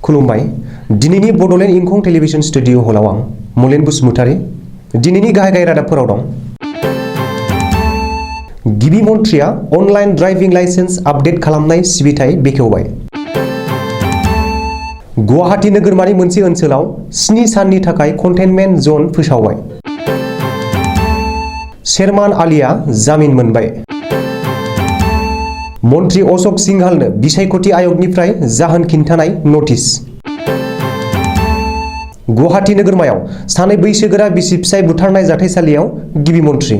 खुलुमबाय। दिनैनि Bodoland इंखं television studio हलाव आं मलेन बसुमतारी। दिनैनि गाहाय रादाबफोराव दं। गिबि मन्थ्रिया अनलाइन ड्राइभिं लाइसेन्स आपडेट खालामनाय सिबिथाइ बेखेवबाय। गुवाहाटी नोगोरमानि मोनसे ओनसोलाव 7 साननि थाखाय कन्टेनमेन्ट जन फोसावबाय। शेरमान आलीआ जामिन मोनबाय। मन्त्री अशोक सिंघालनो बिसायख'थि आय'गनिफ्राय जाहोन खिन्थानाय नटिस। गुवाहाटी नोगोरमायाव सानै बैसोगोरा बिसि-फिसाय बुथारनाय जाथायसालियाव गिबि मन्थ्रि।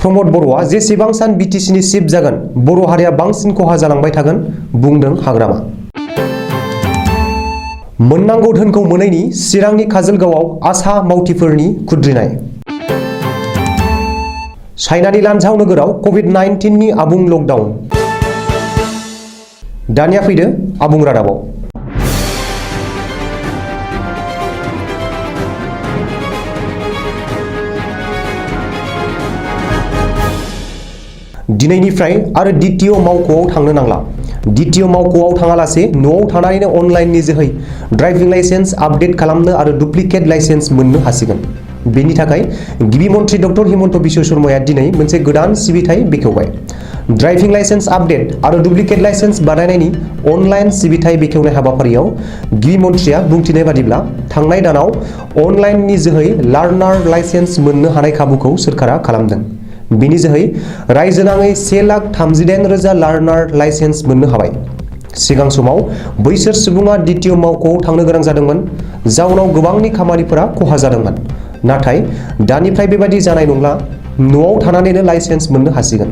प्रमद बर'आ जेसेबां सान बिटिसिनि चिफ जागोन बर' हारिया बांसिन खहा जालांबाय थागोन बुंदों हाग्रामा। मोननांगौ धोनखौ मोनैनि चिरांनि काजलगावआव आसा मावथिफोरनि खुद्रिनाय। चाइनानि लानझाव नोगोराव कभिड-19 नि आबुं लकडाउन। दानिया फैदो आबुं रादाबाव। दिनैनिफ्राय आरो द्वितीय मावख'आव थांनो नांला। द्वितीय मावख'आव थाङालासे न'आव थानानैनो अनलाइननि जोहै ड्राइभिं लाइसेन्स आपडेट खालामनो आरो डुप्लिकेट लाइसेन्स मोननो हासिगोन। बेनि थाखाय गिबि मन्थ्रि डक्टर हिमन्त बिश्व शर्माया दिनै मोनसे गोदान सिबिथाइ बेखेवबाय। ड्राइभिं लाइसेन्स आपडेट आरो डुप्लिकेट लाइसेन्स बानायनायनि अनलाइन सिबिथाइ बेखेवनाय हाबाफारियाव गिबि मन्थ्रिया बुंथिनाय बादिब्ला थांनाय दानाव अनलाइननि जोहै लार्नार लाइसेन्स मोननो हानाय खाबुखौ सोरखारा खालामदों। बेनि जोहै रायजोनाङै 1,39,000 लार्नार लाइसेन्स मोननो हाबाय। सिगां समाव बैसोर सुबुङा द्वितीय मावख'आव थांनो गोनां जादोंमोन, जाउनाव गोबांनि खामानिफोरा खहा जादोंमोन। नाथाय दानिफ्राय बेबादि जानाय नंला। न'आव थानानैनो लाइसेन्स मोननो हासिगोन।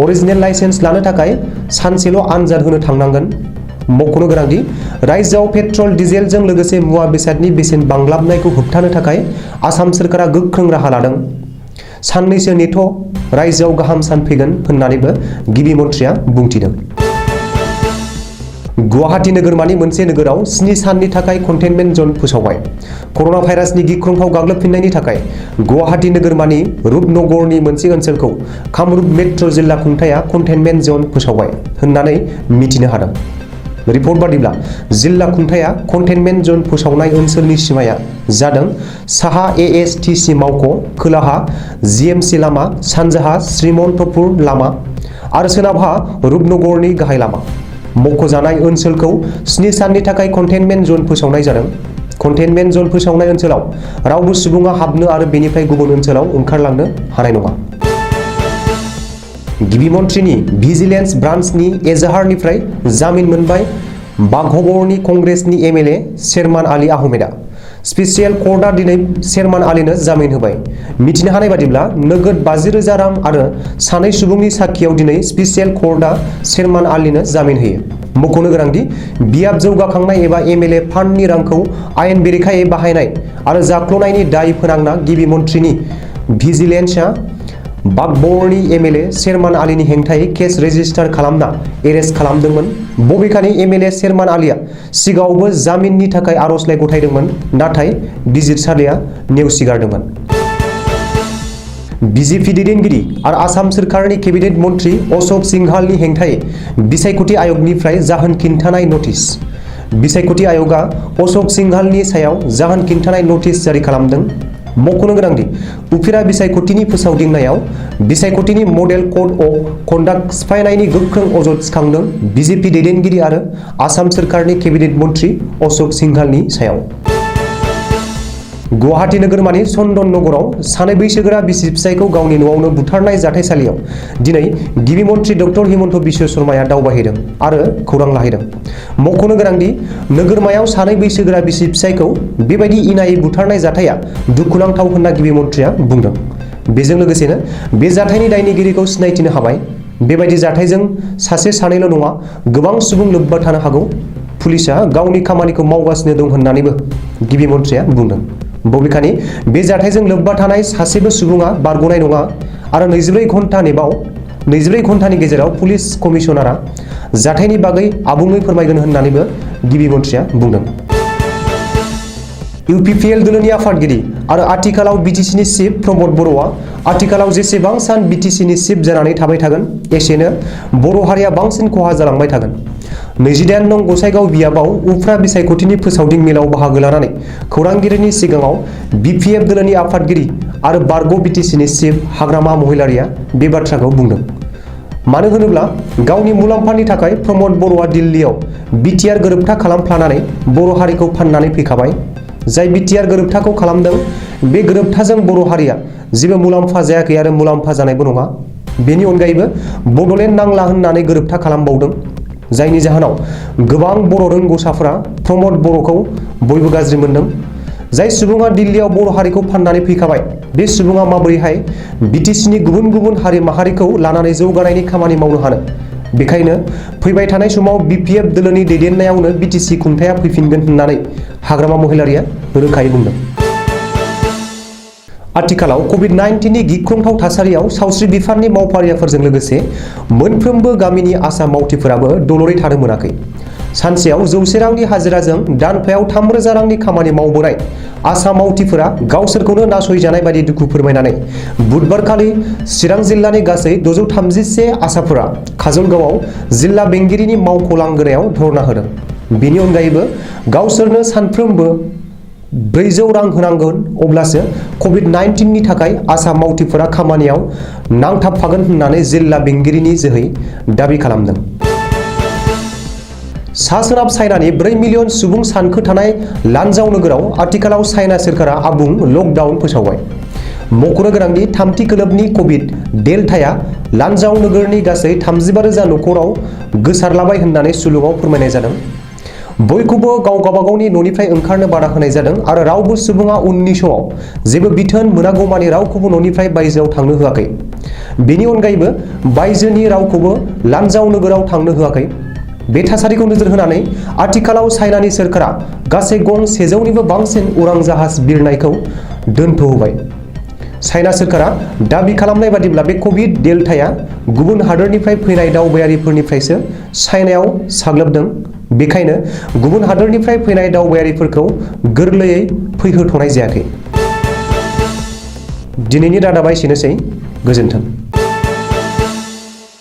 अरिजिनेल लाइसेन्स लानो थाखाय सानसेल' आनजाद होनो थांनांगोन। मख'नो गोनांदि रायजोआव पेट्रल डिजेलजों लोगोसे मुवा बेसादनि बेसेन बांग्लाबनायखौ होबथानो थाखाय आसाम सोरखारा गोख्रों राहा लादों। साननैसो नेथ' रायजोआव गाहाम सान फैगोन होननानैबो गिबि मन्थ्रिया बुंथिदों। गुवाहाटी नोगोरमानि मोनसे नोगोराव 7 साननि थाखाय कन्टेनमेन्ट जन फोसावबाय। कर'ना भाइरासनि गिख्रंथाव गाग्लोबफिननायनि थाखाय गुवाहाटी नोगोरमानि रुपनगरनि मोनसे ओनसोलखौ कामरुप मेट्र' जिल्ला खुंथाया कन्टेनमेन्ट जन फोसावबाय होननानै मिथिनो हादों। रिपर्ट बादिब्ला जिल्ला खुंथाया कन्टेनमेन्ट जन फोसावनाय ओनसोलनि सिमाया जादों साहा एएसटिसि मावख', खोलाहा जिएमसि लामा, सानजाहा श्रीमन्तपुर लामा आरो सोनाबहा रुपनगरनि गाहाय लामा। मख'जानाय ओनसोलखौ 7 साननि थाखाय कन्टेनमेन्ट जन फोसावनाय जादों। कन्टेनमेन्ट जन फोसावनाय ओनसोलाव रावबो सुबुङा हाबनो आरो बेनिफ्राय गुबुन ओनसोलाव ओंखारलांनो हानाय नङा। गिबि मन्थ्रिनि भिजिलेन्स ब्रान्चनि एजाहारनिफ्राय जामिन मोनबाय बाघबरनि कंग्रेसनि एमएलए शेरमान आली आहमेदा। स्पेसियेल कर्टआ दिनै शेरमान आलीनो जामिन होबाय। मिथिनो हानाय बादिब्ला नोगोद 50,000 रां आरो सानै सुबुंनि साखियाव दिनै स्पेसियेल कर्टआ शेरमान आलीनो जामिन होयो। मख'नो गोनांदि बियाब जौगाखांनाय एबा एमएलए फान्डनि रांखौ आयेन बेरेखायै बाहायनाय आरो जाख्ल'नायनि दाय फोनांना गिबि मन्थ्रिनि भिजिलेन्सआ बाघबरनि एमएलए शेरमान आलीनि हेंथायै केस रेजिस्टार खालामना एरेस्ट खालामदोंमोन। बबेखानि एमएलए शेरमान आलीआ सिगाङावबो जामिननि थाखाय आर'जलाइ गथायदोंमोन, नाथाय बिजिरसालिया नेवसिगारदोंमोन। बिजेपि दैदेनगिरि आरो आसाम सोरखारनि केबिनेट मन्थ्रि अशोक सिंघालनि हेंथायै बिसायख'थि आय'गनिफ्राय जाहोन खिन्थानाय नटिस। बिसायख'थि आय'गआ अशोक सिंघालनि सायाव जाहोन खिन्थानाय नटिस जारि खालामदों। मख'नो गोनांदि उफेरा बिसायख'थिनि फोसावदिंनायाव बिसायख'थिनि मडेल कड अफ कन्डाक्ट सिफायनायनि गोख्रों अजद थिखांदों बिजेपि दैदेनगिरि आरो आसाम सोरखारनि केबिनेट मन्थ्रि अशोक सिंघालनि सायाव। गुवाहाटी नोगोरमानि चन्दन नगराव सानै बैसोगोरा बिसि-फिसायखौ गावनि न'आवनो बुथारनाय जाथायसालियाव दिनै गिबि मन्थ्रि डक्टर हिमन्त बिश्व शर्माया दावबायहैदों आरो खौरां लाहैदों। मख'नो गोनांदि नोगोरमायाव सानै बैसोगोरा बिसि-फिसायखौ बेबायदि इनायै बुथारनाय जाथाया दुखुनांथाव होनना गिबि मन्थ्रिया बुंदों। बेजों लोगोसेनो बे जाथायनि दायनिगिरिखौ सिनायथिनो हाबाय। बेबायदि जाथायजों सासे सानैल' नङा, गोबां सुबुं लोब्बा थानो हागौ। पुलिसआ गावनि खामानिखौ मावगासिनो दं होननानैबो गिबि मन्थ्रिया बुंदों। बबेखानि बे जाथायजों लोब्बा थानाय सासेबो सुबुङा बारग'नाय नङा आरो 24 घन्टानि गेजेराव पुलिस कमिसनारआ जाथायनि बागै आबुङै फोरमायगोन होननानैबो गिबि मन्थ्रिया बुंदों। इउपिपिएल दोलोनि आफादगिरि आरो आथिखालाव बिटिसिनि चिफ प्रमद बर'आ आथिखालाव जेसेबां सान बिटिसिनि चिफ जानानै थाबाय थागोन एसेनो बर' हारिया बांसिन खहा जालांबाय थागोन। 28 नं गसाइगाव बियाबाव उफ्रा बिसायख'थिनि फोसावदिं मेलाव बाहागो लानानै खौरांगिरिनि सिगाङाव BPF दोलोनि आफादगिरि आरो बारग' BTCनि चिफ हाग्रामा महिलारिया बे बाथ्राखौ बुंदों। मानो होनोब्ला गावनि मुलाम्फानि थाखाय प्रमद बर'आ दिल्लीयाव बिटिआर गोरोबथा खालामफ्लानानै बर' हारिखौ फाननानै फैखाबाय। जाय बिटिआर गोरोबथाखौ खालामदों बे गोरोबथाजों बर' हारिया जेबो मुलाम्फा जायाखै आरो मुलाम्फा जानायबो नङा। बेनि अनगायैबो बड'लेण्ड नांला होननानै गोरोबथा खालामबावदों। जायनि जाहोनाव गोबां बर' रोंग'साफोरा प्रमद बर'खौ बयबो गाज्रि मोनदों। जाय सुबुङा दिल्लीयाव बर' हारिखौ फाननानै फैखाबाय बे सुबुङा माबोरैहाय BTCनि गुबुन गुबुन हारि माहारिखौ लानानै जौगानायनि खामानि मावनो हानो। बेखायनो फैबाय थानाय समाव BPF दोलोनि दैदेननायावनो BTC खुंथाया फैफिनगोन होननानै हाग्रामा महिलारिया रोखायै बुंदों। आथिखालाव COVID-19 नि गिख्रंथाव थासारियाव सावस्रि बिफाननि मावफारियाफोरजों लोगोसे मोनफ्रोमबो गामिनि आसा मावथिफोराबो दलरै थानो मोनाखै। सानसेयाव 100 रांनि हाजिराजों दानफायाव 3000 रांनि खामानि मावबोनाय आसा मावथिफोरा गावसोरखौनो नासयजानाय बायदि दुखु फोरमायनानै बुधबारखालि चिरां जिल्लानि गासै 631 आसाफोरा काजलगावआव जिल्ला बेंगिरिनि मावख' लांगोनायाव धरना होदों। बेनि अनगायैबो गावसोरनो सानफ्रोमबो 400 रां होनांगोन अब्लासो COVID-19 नि थाखाय आसा मावथिफोरा खामानियाव नांथाबफागोन होननानै जिल्ला बेंगिरिनि जोहै दाबि खालामदों। सा-सोनाब चाइनानि 4 मिलियन सुबुं सानखो थानाय लानजाव नोगोराव आथिखालाव चाइना सोरखारा आबुं लकडाउन फोसावबाय। मख'नो गोनांदि थामथि खोलोबनि कभिड डेल्टाया लानजाव नोगोरनि गासै 35,000 नखराव गोसारलाबाय होननानै सुलुङाव फोरमायनाय जादों। बयखौबो गावगाबागावनि न'निफ्राय ओंखारनो बादा होनाय जादों आरो रावबो सुबुङा उननि समाव जेबो बिथोन मोनागौमानि रावखौबो न'निफ्राय बायजोआव थांनो होआखै। बेनि अनगायैबो बायजोनि रावखौबो लानजाव नोगोराव थांनो होआखै। बे थासारिखौ नोजोर होनानै आथिखालाव चाइनानि सोरखारा गासै गं 100निबो बांसिन उरां जाहाज बिरनायखौ दोनथ'होबाय। चाइना सोरखारा दाबि खालामनाय बादिब्ला बे कभिड डेल्टाया गुबुन हादोरनिफ्राय फैनाय दावबायारिफोरनिफ्रायसो चाइनायाव साग्लोबदों। बेखायनो गुबुन हादोरनिफ्राय फैनाय दावबायारिफोरखौ गोरलैयै फैहोथ'नाय जायाखै। दिनैनि रादाबा एसेनोसै। गोजोन्थों।